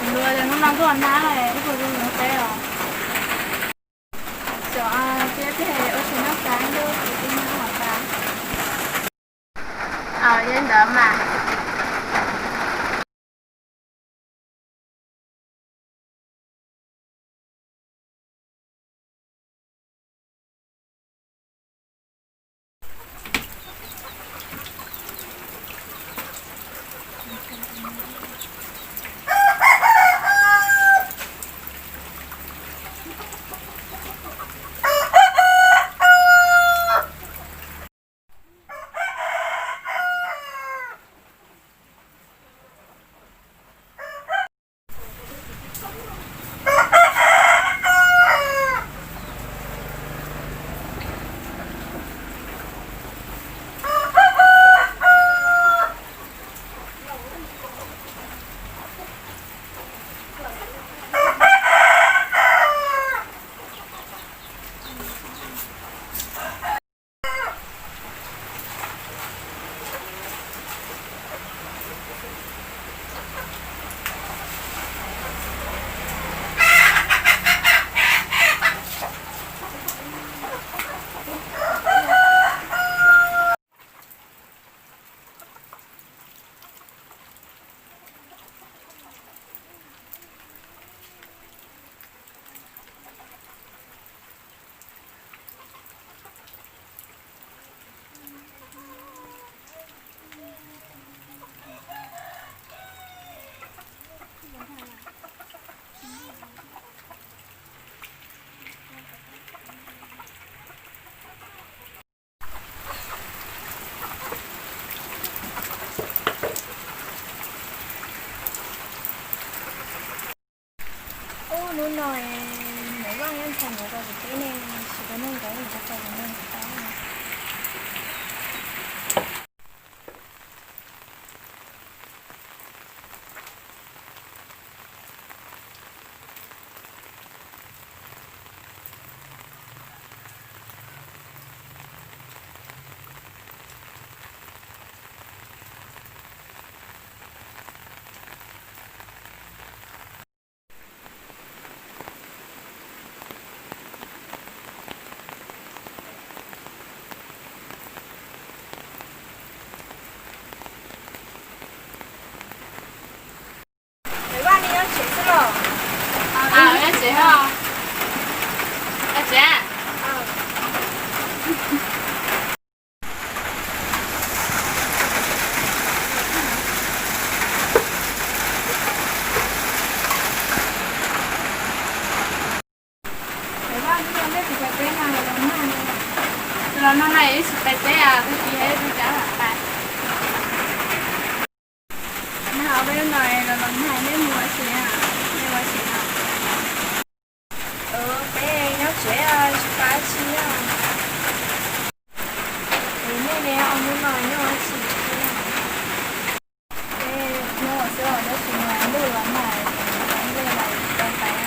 Hnub no ntuj nag, ib tug zoo teb os. Cov tiab tiag ua tsis noj qab ntuj, kuv twb noj hauv tas. Yog li ntawd mas. Ub, hnub no es Maiv Vaj nyob ntxhais nkawd rau tom teb ne, tsis tau noj nkawd, tsis tau noj nkawd. Los no na, wb tsis pais teb os, tag kis wb rov qab los pais. Nag hauv peb lub no los los nag, neb mus ua si, neb ua si no. Peb nyob tsev tsis pab tsi os. Es nej ne, ob hnub no nyob ua si? Peb nyob ua xwb os, tab sis mas ntuj los nag, ntuj los pais pais.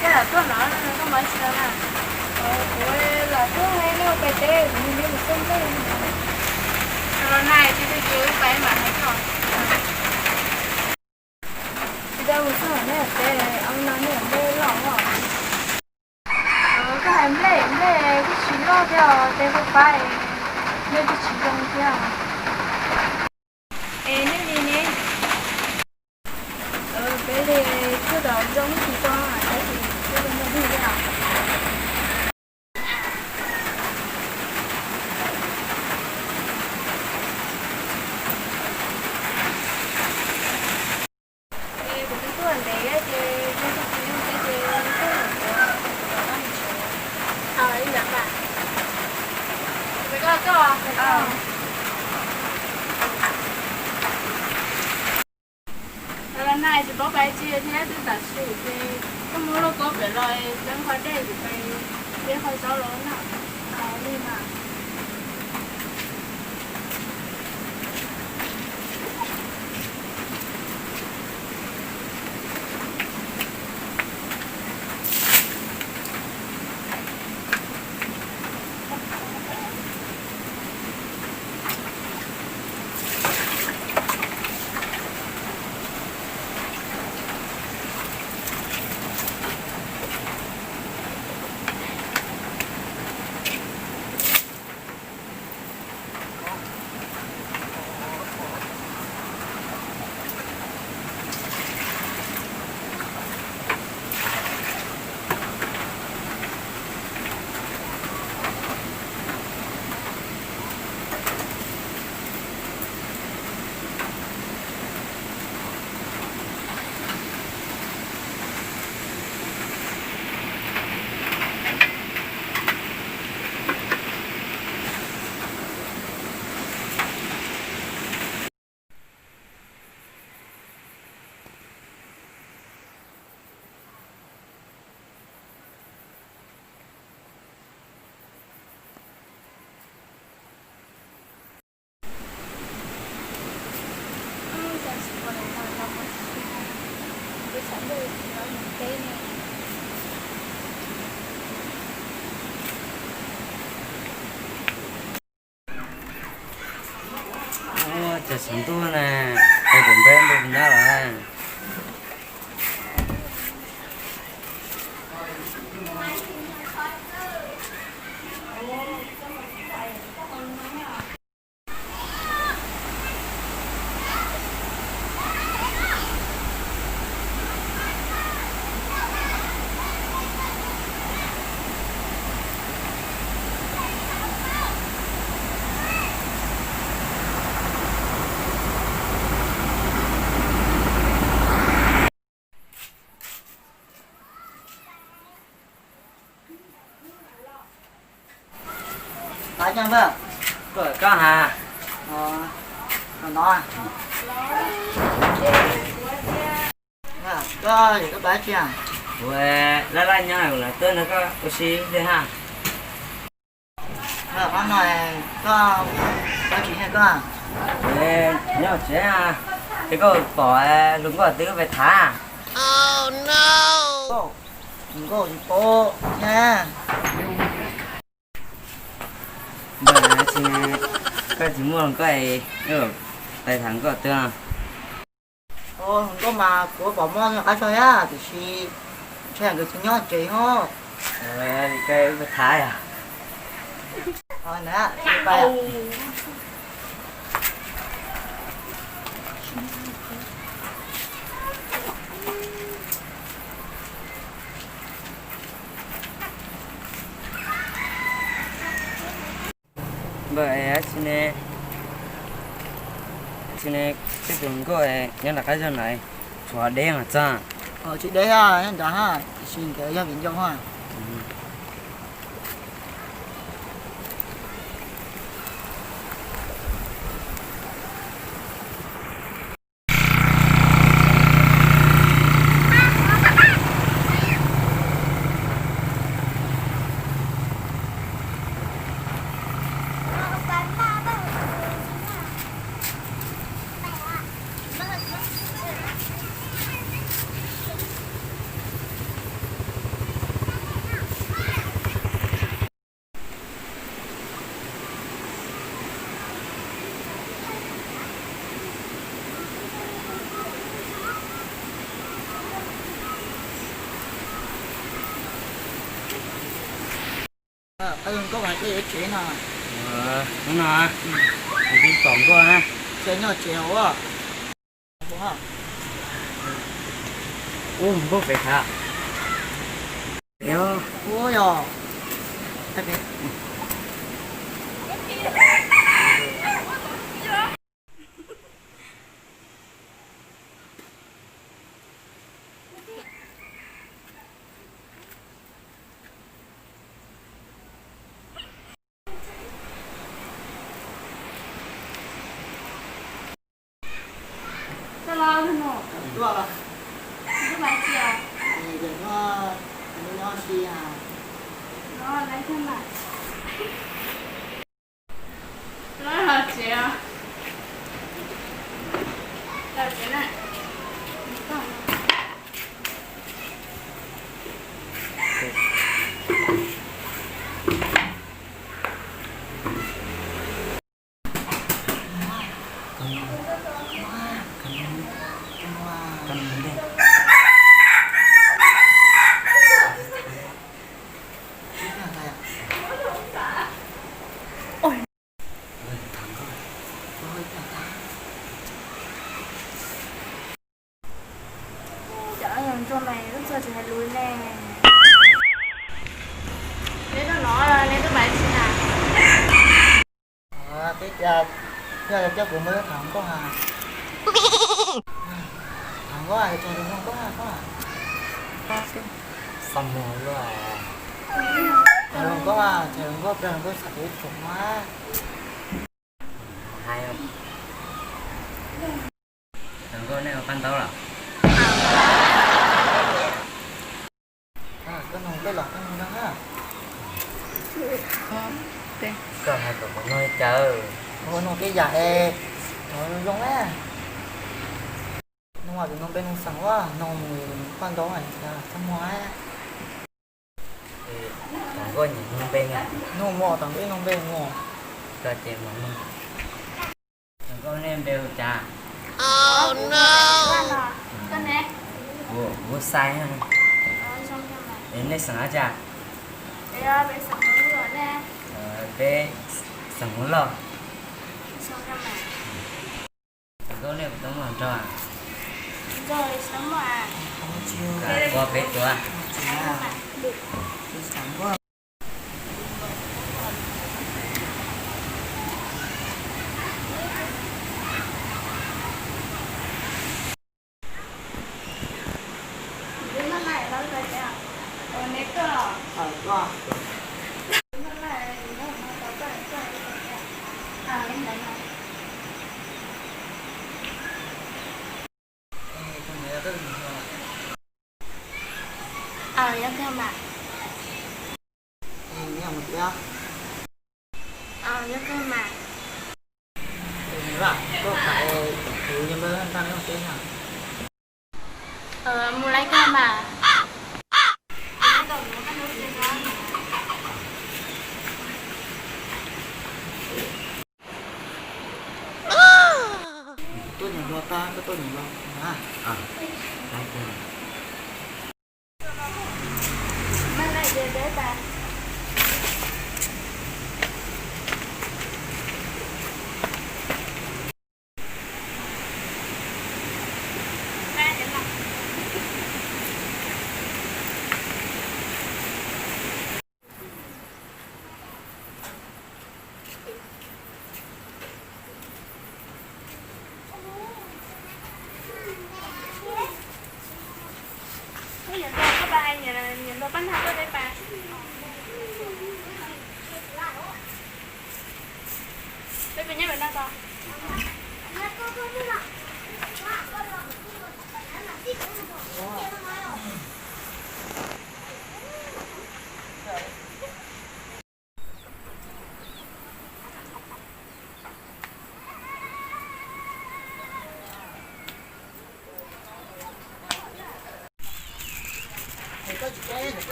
Koj lam tuaj no, koj mus ua si no na? Kuv lam tuaj, nej ua pais teb, kuv mus nyob mus xwb ntuj. Los nag tsis tag kis wb pais mam hais koj. Tsis tau mus xwb, nej lam teb, ob no nej lam nplej loj os. Koj hais nplej, nplej kuj tsis loj thiab os, teb pab pab, nplej kuj tsis zoo thiab. Es nej li ne? Peb li, kuj tau zoo tsis tau, tab sis kuj zoo li thiab. Los nag tsis paub pais tsi thiab, twb tam sim ces koj muab lauj kaub pem los es txeeb qhov dej pem, txeeb qhov zaub los na. Li mas. Cov xeem ntuj na, cov npeb npeb npab los. Koj has, no, koj, koj pab tsi? Kuv laj laj nyob, kuv lam tuaj nrog koj ua si ib pliag ha. Qhov no koj pab tsi koj? Nyob tsev, es koj pom hluas nkauj twg pais thav? Nkauj tsis paub thiab. Npawg, koj tsis muaj hluas nkauj es pais tham nkauj twg? Hluas nkauj mas kuv pom muaj qab zog thiab, tiam sis ntshai nkawd tsis nyob tsev os. Koj pais thav yom? Npawg, tsis ne, tsis ne, tej tus nkauj nyob nram qab zog na, tshuav deb mas txog. Tsis deb, nyob nrad, tiam sis nkawd yog viv ncaus. Qab zoo nkauj mas koj yuav tsev no. Hnub no, kuv tsis tom nkauj na. Tsev no tsev hauv. Ub, nkauj pem khav. Ub yog. Cov ntsuag mas lub txog tsis hais lus ne. Neb tuaj no, neb tuaj pais tsi na? Peb tias yog coj kuv mus tham nkauj ha. Tham nkauj ha, tham nkauj ha. Xav mus luaj. Tham nkauj ha, tham nkauj, tham nkauj xav tus ib tsoom mas. Hais. Tham nkauj nej ua paj ntaub los? Koj nug peb los koj nug no na. Koj hais kom kuv nug li cas? Kuv nug tej yam es tau zoo na. Nug mas kuv nug peb nug xeem ua nug mus paj ntaub txhob muag. Tom nkauj nyiam nug npe ne. Nug mus tom nkauj nug npe mus. Koj ces mus nug. Tom nkauj nej npe hu cas? Kuv, kuv Xais. Es nej xeem dab tsi? Peb xeem Hmoob Lauj. Tom nkauj nej puas tau muaj hluas nraug? Ua peb tuav. Aw, yog kawg mas. Aw, yog kawg mas. Mus lawm kawg mas. Tuaj nyiam hluas tag, koj tuaj nyiam hluas na. Peb nyob pem no tau.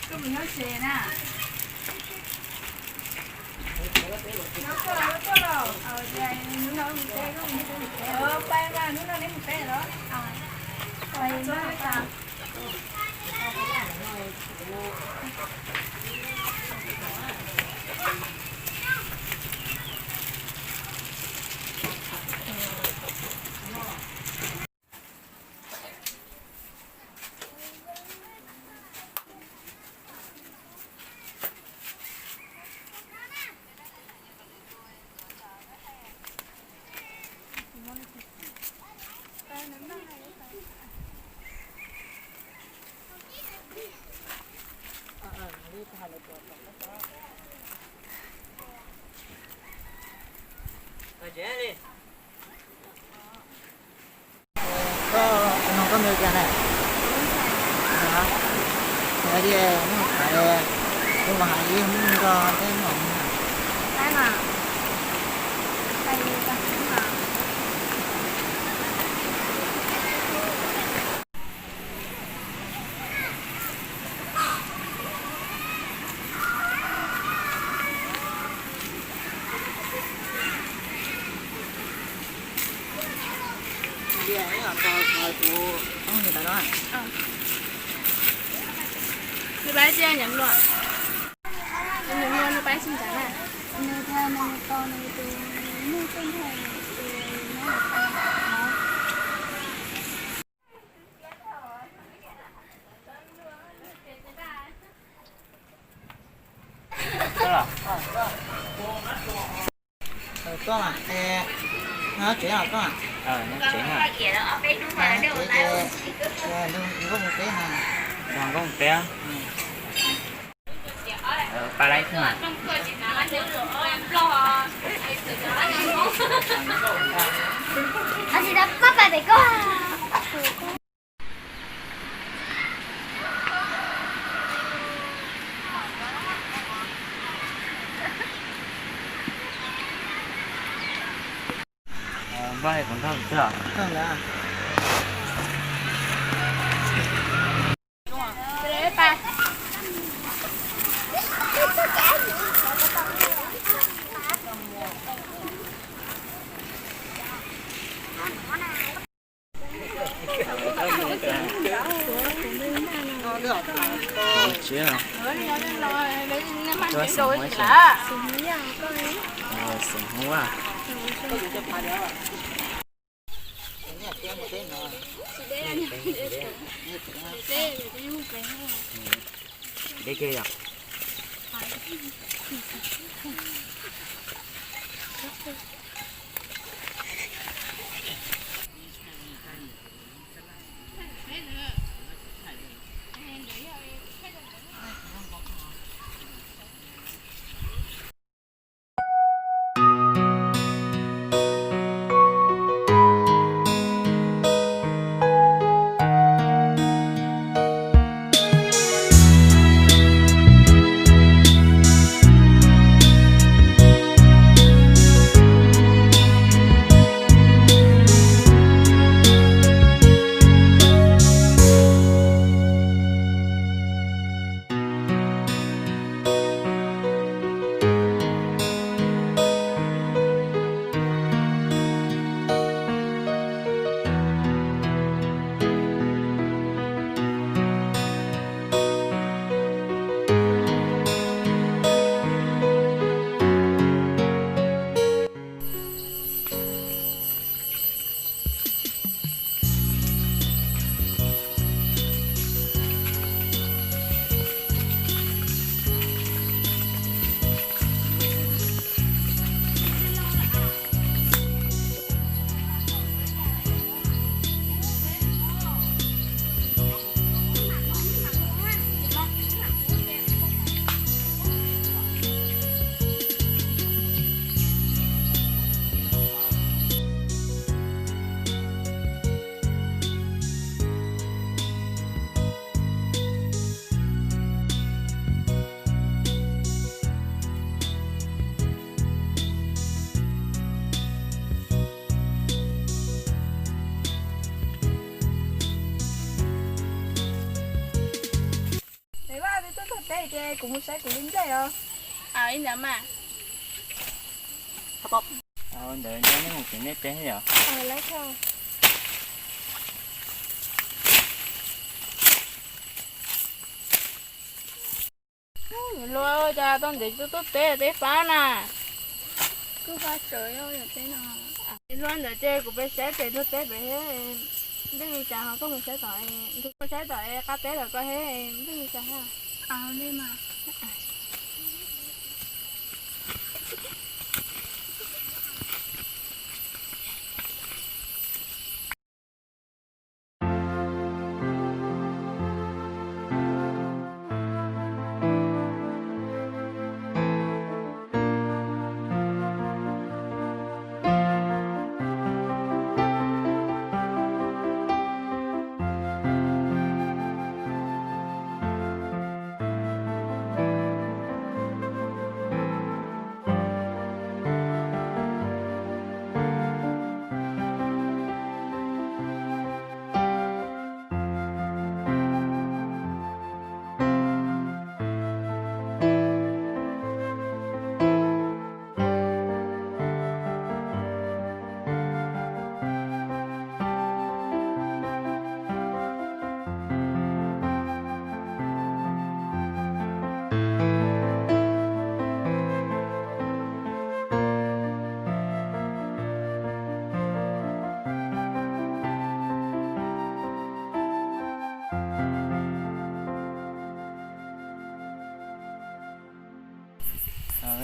Koj mus nyob tsev na. Pais mas hnub no neb mus teb los? Pais mas. Koj, no koj npe cas na? Hais tias muaj qhov, kuv mas hais ib hnub nrog peb mam mus. Nws pab tsiaj nyob luaj. Nws muaj nws pab tsis ntawd na. Nws tias nws tos nws tus muaj txoj ntawm tus no. Koj, nyob tsev os koj? Nyob tsev na. Nyob tsev ces nrog nkauj mus teb na. Nrog nkauj mus teb. Pab laib thiab. Npaj kuv nrog kuv twg os? Tsis, xeem hmoob, deb kiag yom. Es vaj, twb tuaj txog teb ces kuv mus saib kuv li nplej os. Ntawd mas. Ntawd nco nej mus kuv nej teb yom. Luag cas tau ntev tuaj teb teb fab na. Kuj fab tsawv yog teb no. Luag ntawd ces kuv peb saib pem luag teb pem, npej li cas ho koj mus saib tom, nrug koj saib tom es qab teb lawm koj he, npej li cas ha. Li mas.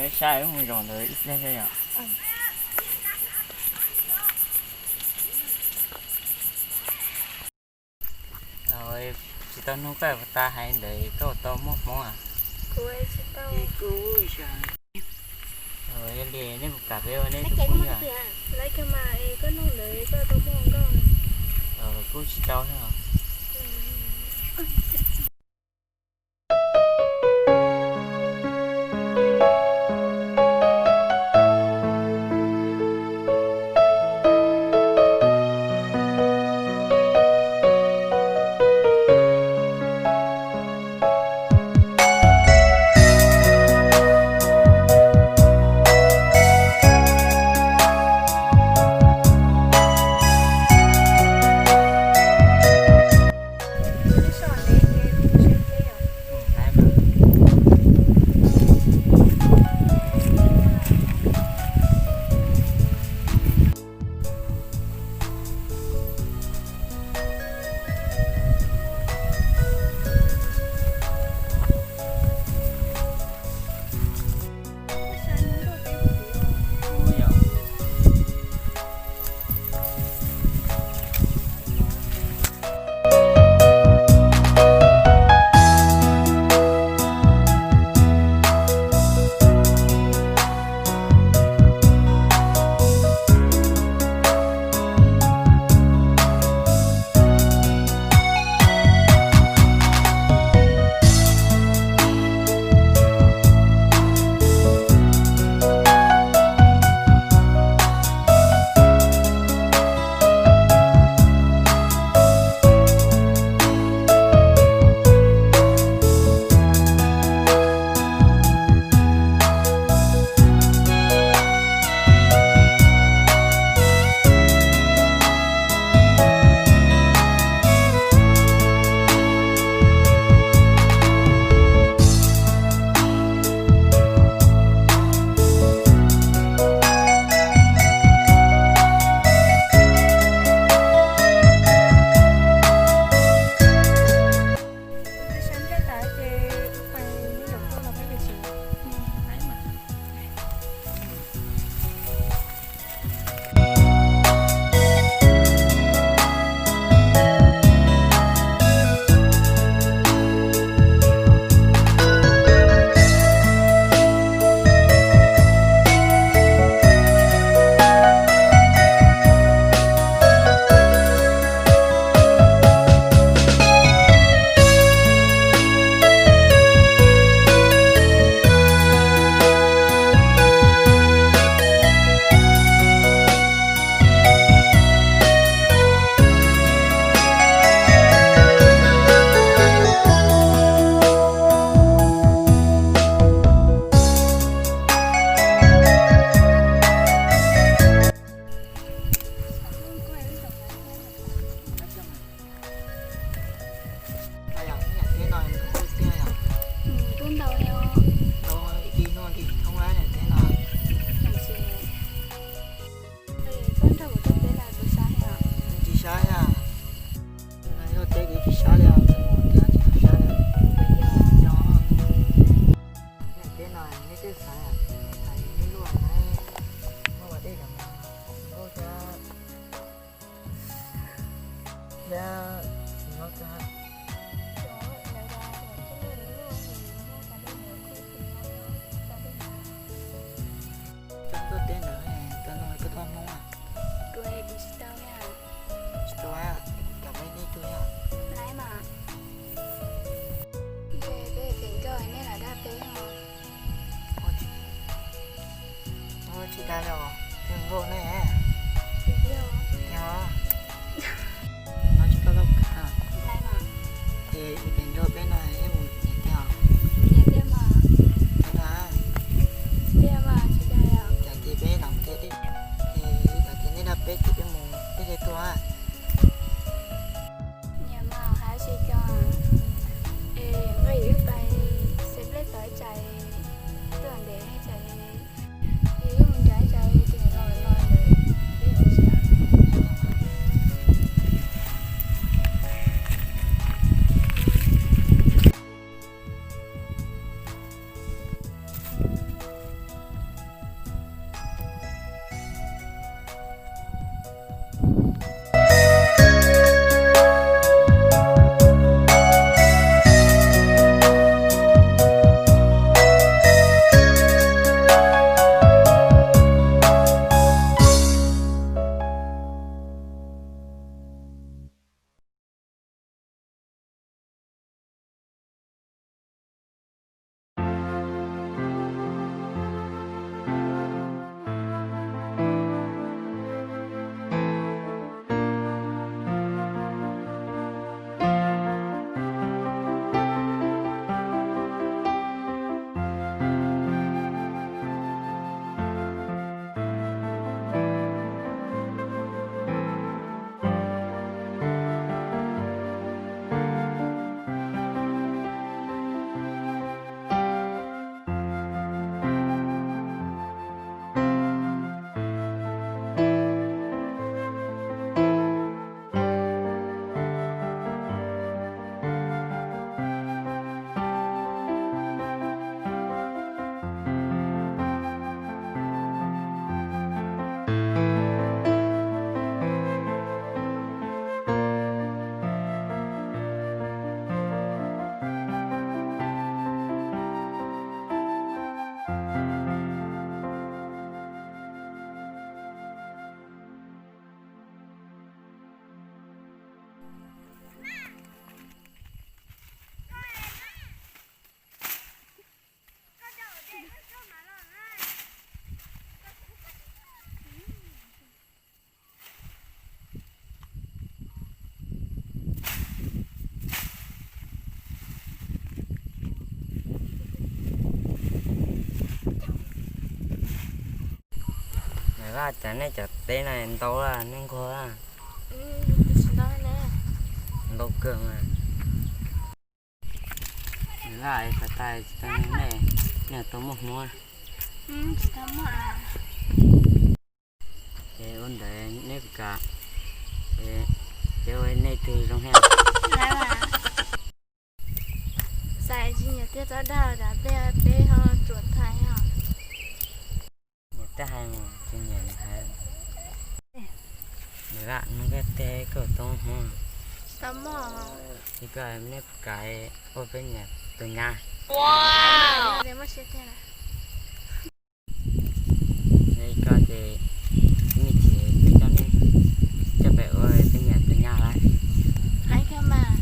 Saib mus zos ntawd ib pliag yom. Tsis tau nug koj puas tas hais ntawd koj tau muaj hmoob a? Yog li nej mus kam peb ua nej tus phooj ywg. Kuj tsis tau. Tsis sab, yog teb kuv tsis sab li os, tsis sab li. Yog teb no nej twb xav hais nej luaj na, muaj ua dej los mas nkauj thiab. Thiab tsis nyob twg. Koj tuaj teb ntawd, koj no koj tuaj Hmoob a? Tsis tau, cov peb nej tug yog laiv mas. Ntshe peb pem nkauj nej lam dag peb os. Tsis dag li os, peb nkauj nej. Yog, no tsis tau laj kawg. Ces pem nkauj peb no mus nyiam tiag os. Nyiam tiag mas. Nyiam tiag. Tiag mas tsis dag li os. Cas ces peb lam tiag, ces cas ces nej dag peb ces peb mus peb thiaj tuaj. Nyiam mas hais tsis cov, es nqe yus wb pais xeeb lej tau ib tsam, tuaj ntev ib tsam, yus wb mus nrad ib tsam ces los los lawm, peb mus tsis. Vaj, cas nej cov teb no ntau lawm, nej nquag lawm? Ntau kawg mas. Vaj, xav tas tsis tau nej, nej tau muaj hmoov. Ces ua ntawd neb puas kam, ces ua nej twg zoo thiab? Xav tsis nyiam tiag txhob dag, peb ho tsuas thaij os. Nyiam tiag hais mas tsis nyiam nws hais. Nws lam nug koj teb koj tau muaj hmoov. Tsis tau muaj. Ces koj, neb puas kam ua peb niam tus nyab? Koj ces me ntsis peb coj neb, coj peb ua peb niam tus nyab lawm. Hais kawg mas.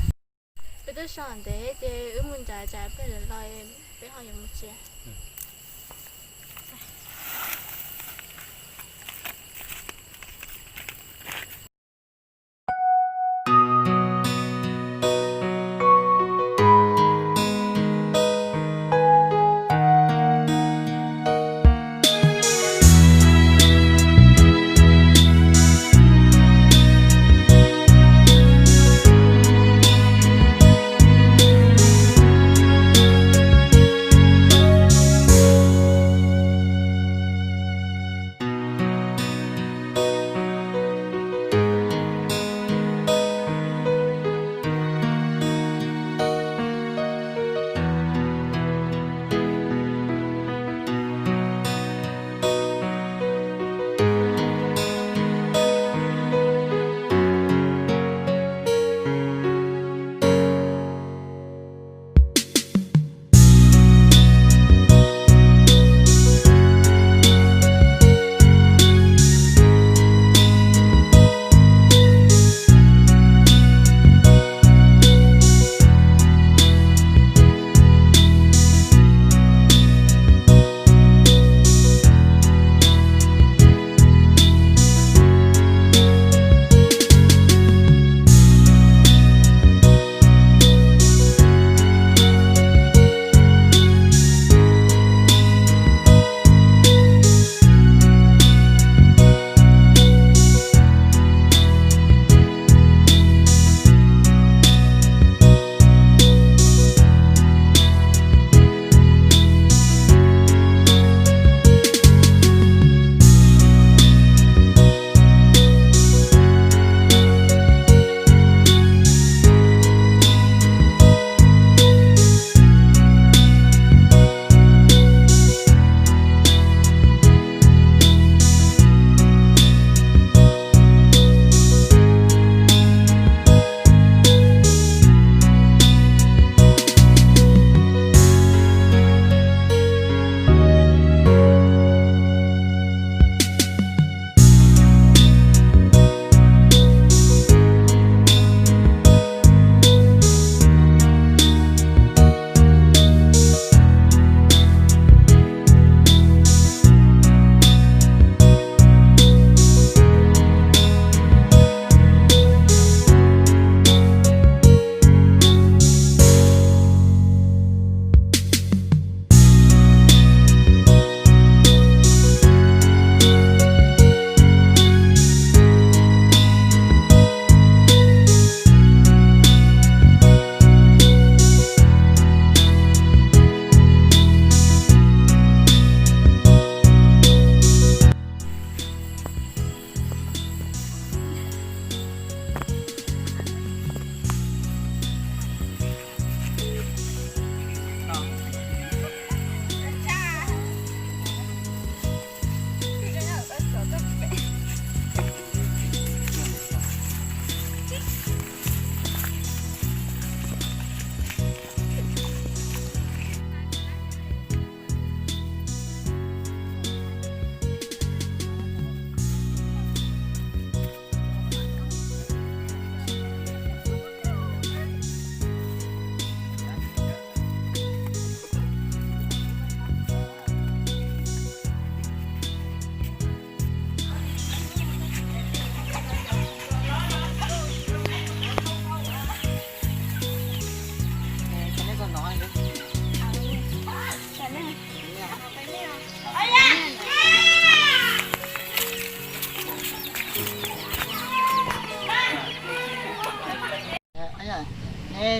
Peb twb so ntev ces wb mus nram tsam peb lawv los peb ho yuav mus tsev.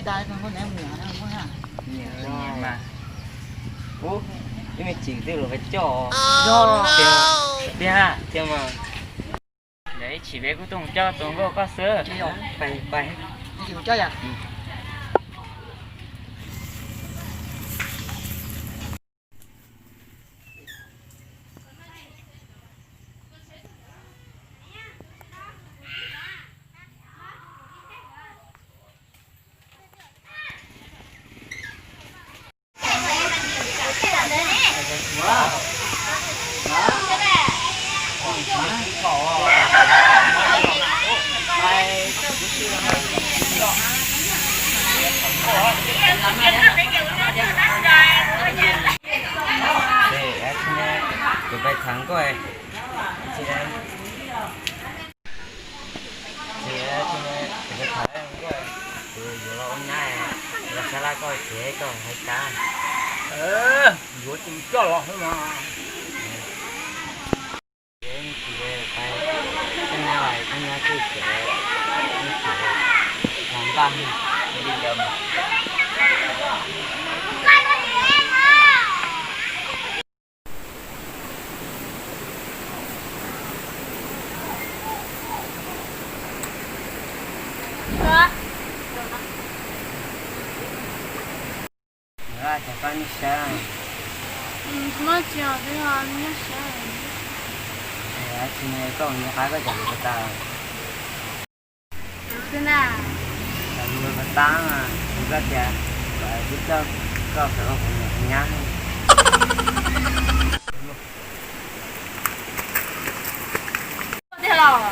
Ub, ib me chim twb los pais coj. Tiag, tiag mas. Ntawm ib chim peb kuj tuaj mus coj tus nkauj koj xwb. Pais, pais. Kuv pais tham nkauj. Ces kuv pais tham nkauj, kuv yuav los ua nyab, los sab laj koj ces koj hais cas. Yuav tus coj los xwb mas. Ces koj nyab, koj nyab twb tseem, twb tseem tham npaj li ntawd mas. Cas koj nyob sab? Tsis muaj tsi os, twb nyob sab. Tsis nyob, koj nyob qab koj cov lus puas tau? Lus puas tau mas, koj tias kom wb coj koj pem ua kuv niam kuv nyab.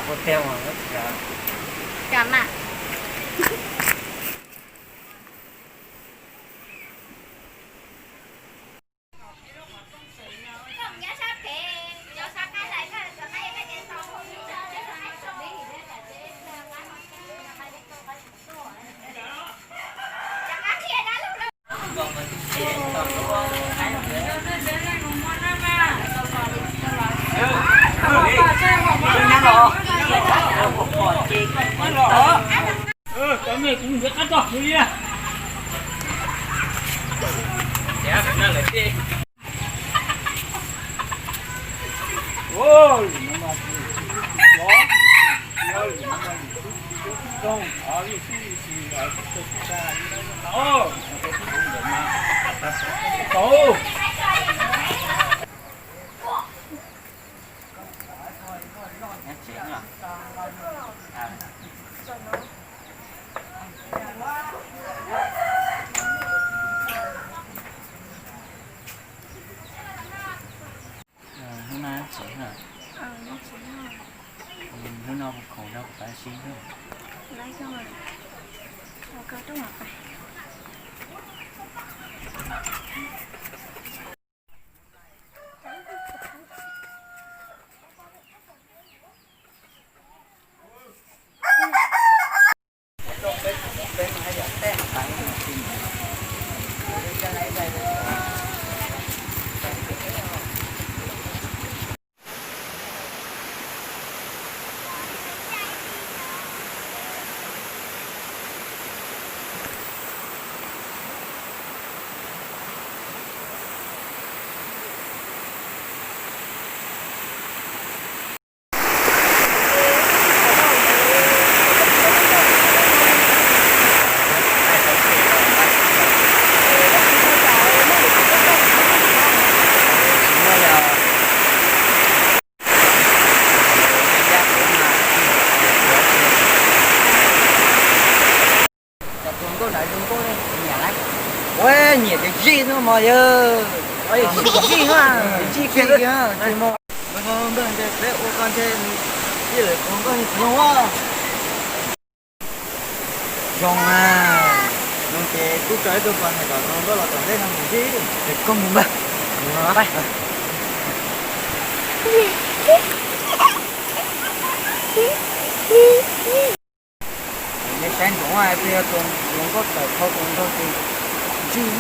Ua tiag mas. Hnub no tsev na. Hnub no kuv khoom rau kuv pab sib hnub. Ua nyiam tias zij no mas yog, zij kiag, peb ua koj ntshe, zij lawm tus nkauj zoo. Zoo na, no ces kuj tso ib tug pos hais kom tus nkauj los tom ntej no mus zij. Koj mus mas. Nej saib ntsoov, twb yog tus hluas nkauj tawm dhau tus nraug ces ntswj.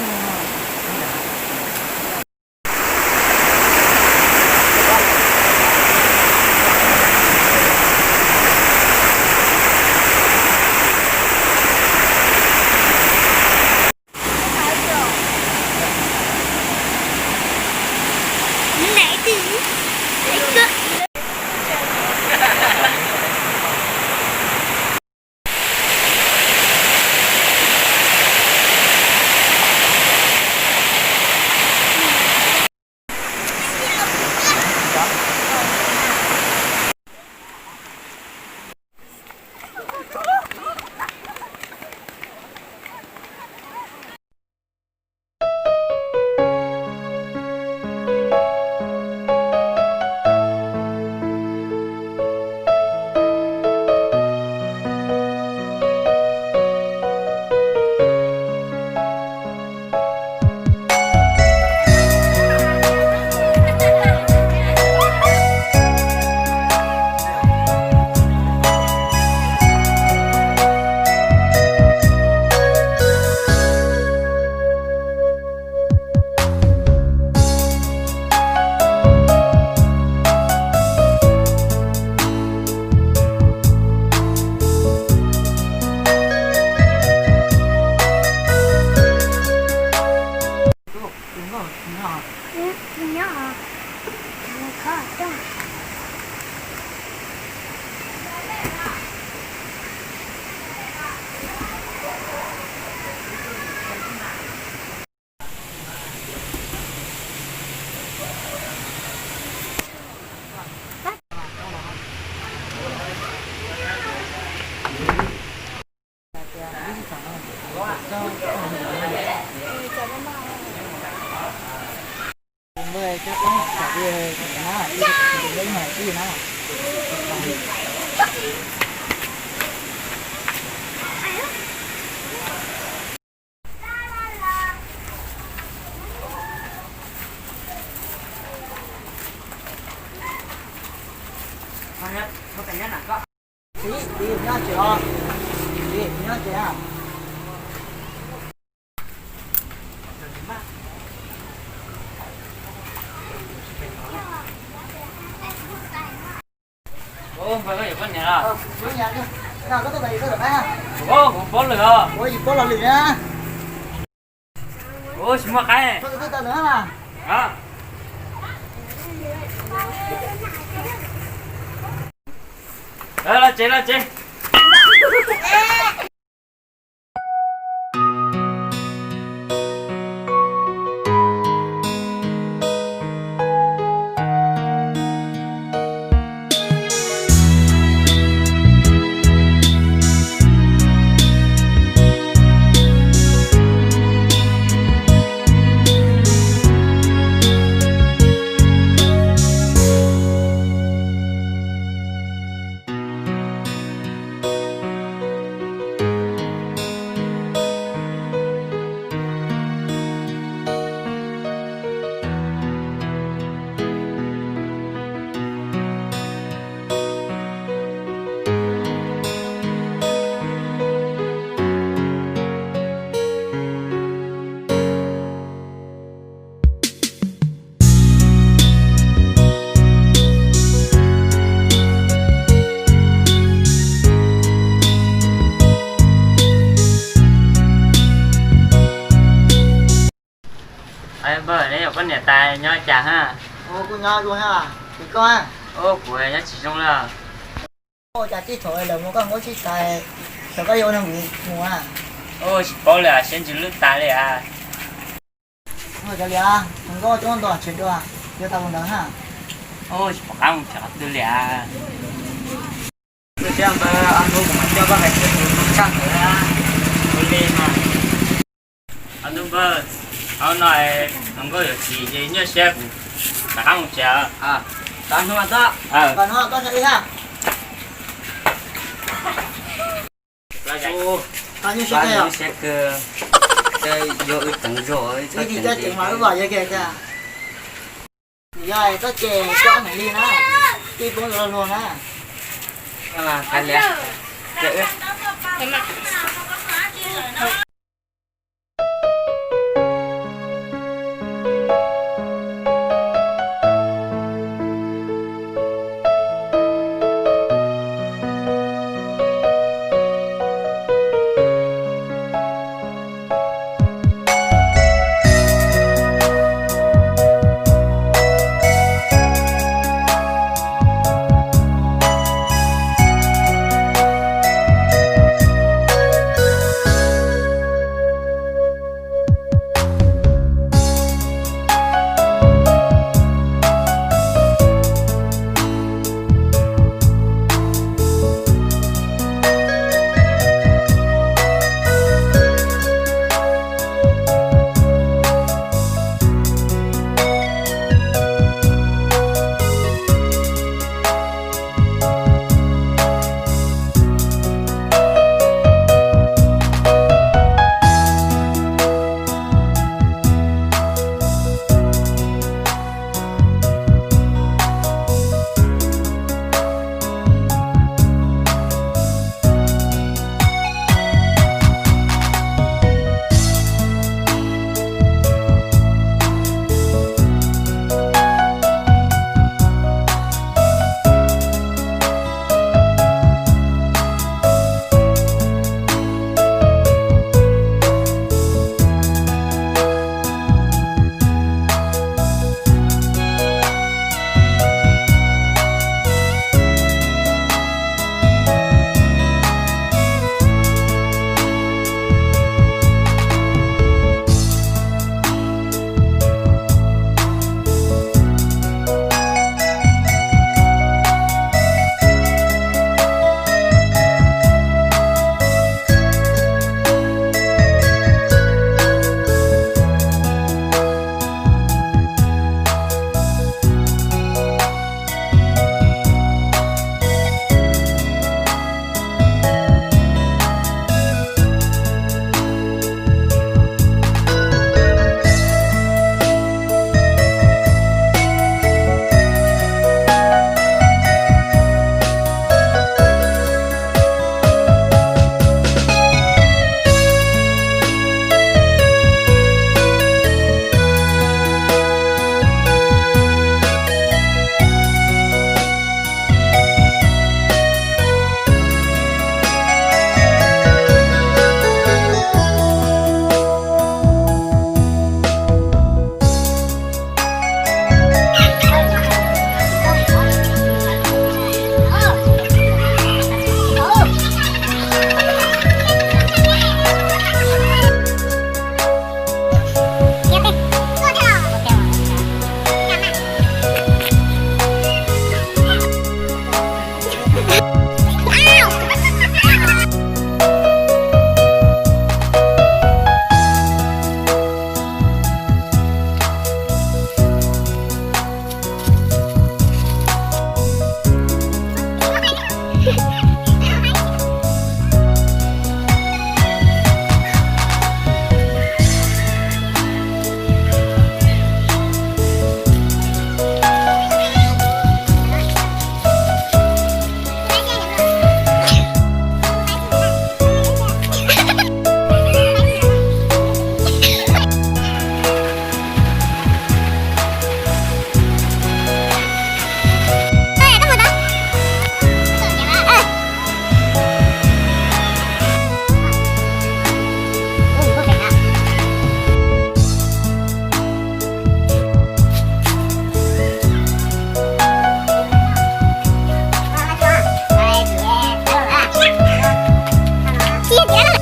Ua, kuv paub lwm os. Ua, tsis muaj qaib. Los tsev, los tsev. Npawg, neb yog poj niam tais nyob cas hab? Kuv nyob zoo hab, es koj? Kuv nyob tsis zoo li. Ua cas tib thaum lawm mus koj nyob tsis tais, xyov koj yuav ua neeg mus mus a? Tsis paub li, siab ntsws lwj tas li as. Ua cas li as, mus nkauj coob nto tsev dua, yuav tas mus ntawd hab. Tsis pom qab mus tsev qhov twg li as. Tus tij npawg, ob hnub kuv mam coj koj mus tshaj ntawd, ua li mas. Ob hnub npawg, ob no hluas nkauj yuav tsis ces nyuaj siab, kuv rov qab mus tsev. Tag hnub tod, tag hnub koj ib hab. Siab kawg, yuav wb teev zog, wb txhob ceev mas wb vam yog kiag. Yog txhob ces coj mus li na, tij poob yuav luag luag na. Hais li, ces wb